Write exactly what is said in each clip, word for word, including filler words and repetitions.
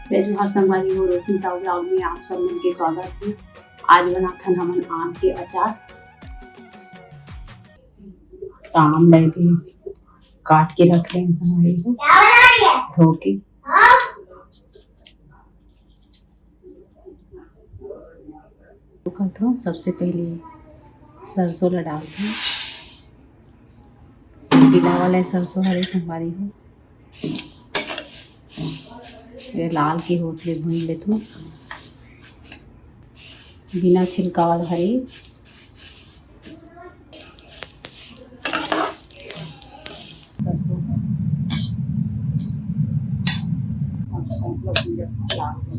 जय जोहार संगवारी हो, रोशनी साहू vlog में आप सब मन के स्वागत हे। आज बनाथन हमन आम के अचार। त आम ला एदे काट के रख लेन संगवारी हो, धो के। करथों, सबसे पहले सरसों ला डालथों। बिना वाला सरसों हरे संगवारी हो, ये लाल के होत ले भून लेथों। बिना छिलका वाला हरे सरसों। अब सब लोग मिला के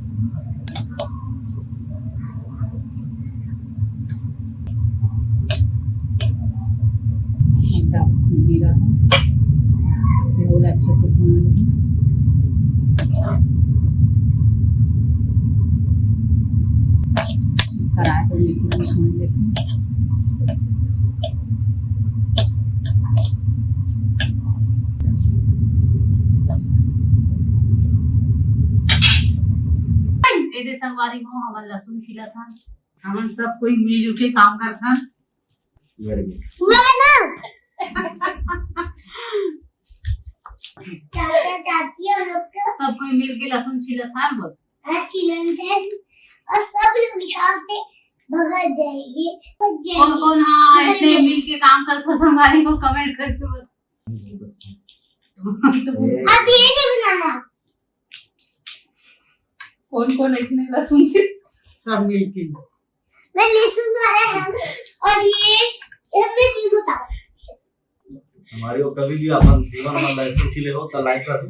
एकदम जीरा, ये और अच्छे से भून लो। कढ़ाई को मीठी में भून लेते हैं। एदे संगवारी हो, हमन लहसुन छीलत हन। हमन सब कोई मिलजुल के काम करथन। Very good। चाचा चाची हम लोग के सब कोई मिल के लहसुन छीलत हन, बोल। हाँ, छीलन थे और सब लोग यहाँ से भगत जाएंगे, भगत जाएंगे। कौन कौन, हाँ, ऐसे मिल के काम करथो संगवारी हो, comment करके बता। अब ये नहीं बनाना। कौन कौन ऐसे लहसुन छील? सब मिल के। मैं लहसुन वाला है और ये, ये मैं नहीं बताऊँ। संगवारी हो, कभी भी अपन जीवन में लहसुन छीले हो तो like कर दो।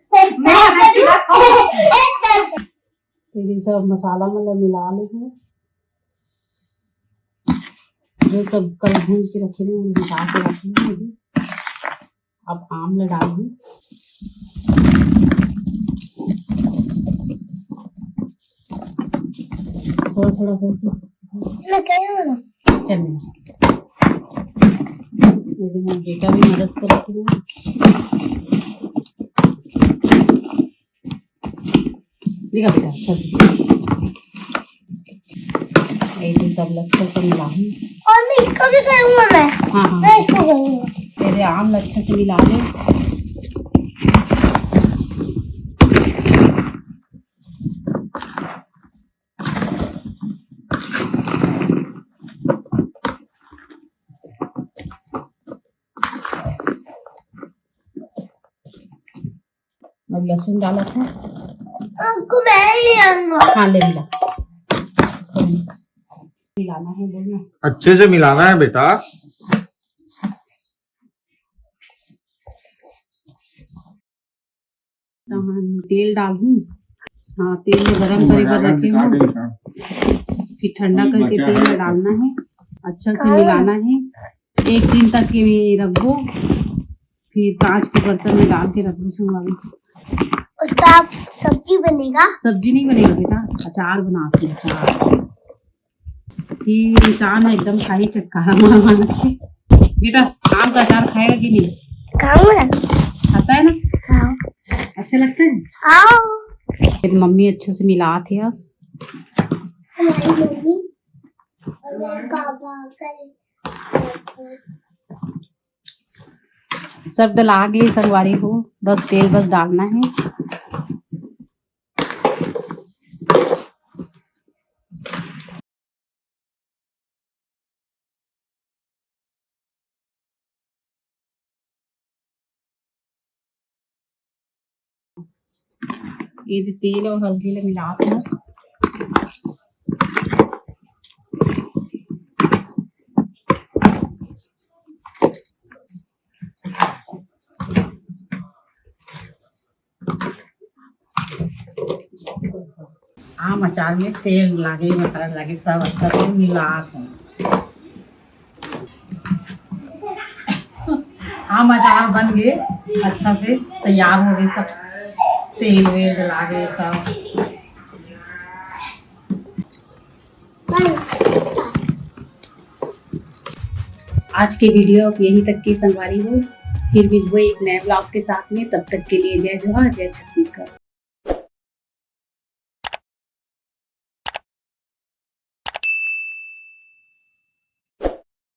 Subscribe करो। ये सब मसाला मन ला मिला ले हूँ। जो सब कल भून के रखे हूँ, मिला के रखे हूँ अभी। अब आम ला डाल दूँ। थोड़ा थोड़ा करके। मैं कह रही हूँ ना। चल मेरा। ये भी मेरा बेटा भी मदद करती है। देखा बेटा, अच्छा से। ये भी सब ला अच्छा से मिला ही। और मैं इसको भी करूँगा मैं। हाँ, हाँ। मैं इसको करूँगा। ये दे आम ला अच्छा से मिला ले। अब लहसुन डालत है। आपको मैं ही आऊंगा। हाँ, ले मिला। इसको मिलाना है, बोलना। अच्छे से मिलाना है बेटा। तहन तेल डालहूँ। हाँ, तेल में गरम करे बर रखे हूँ। फिर ठंडा करके तेल में डालना है, अच्छा से मिलाना है। एक दिन तक ये रखबो, फिर कांच के बर्तन में डाल के रखबो संगवारी। उसका आप सब्जी बनेगा? सब्जी नहीं बनेगा बेटा, अचार बनाती हूँ, अचार। ये इंसान है एकदम खाही चटकारा मार मार के। बेटा, आम का अचार खाएगा कि नहीं? खाऊंगा। खाता है ना? हाँ। अच्छा लगता है? हाँ। फिर मम्मी अच्छे से मिलात है अब। हमारी मम्मी और मेरे पापा कल सब डला गे संगवारी हो, बस तेल बस डालना है। ये तेल और हल्दी ला मिलात हूँ। आम अचार में तेल लागे, मसाला लागे, सब अच्छा से मिलात हूँ। आम अचार बन गे, अच्छा से तैयार हो गे सब, तेल वेल लागे सब। आज के video अब यहीं तक के संगवारी हो, फिर मिलबो एक नए vlog के साथ में। तब तक के लिए जय जोहार, जय छत्तीसगढ़।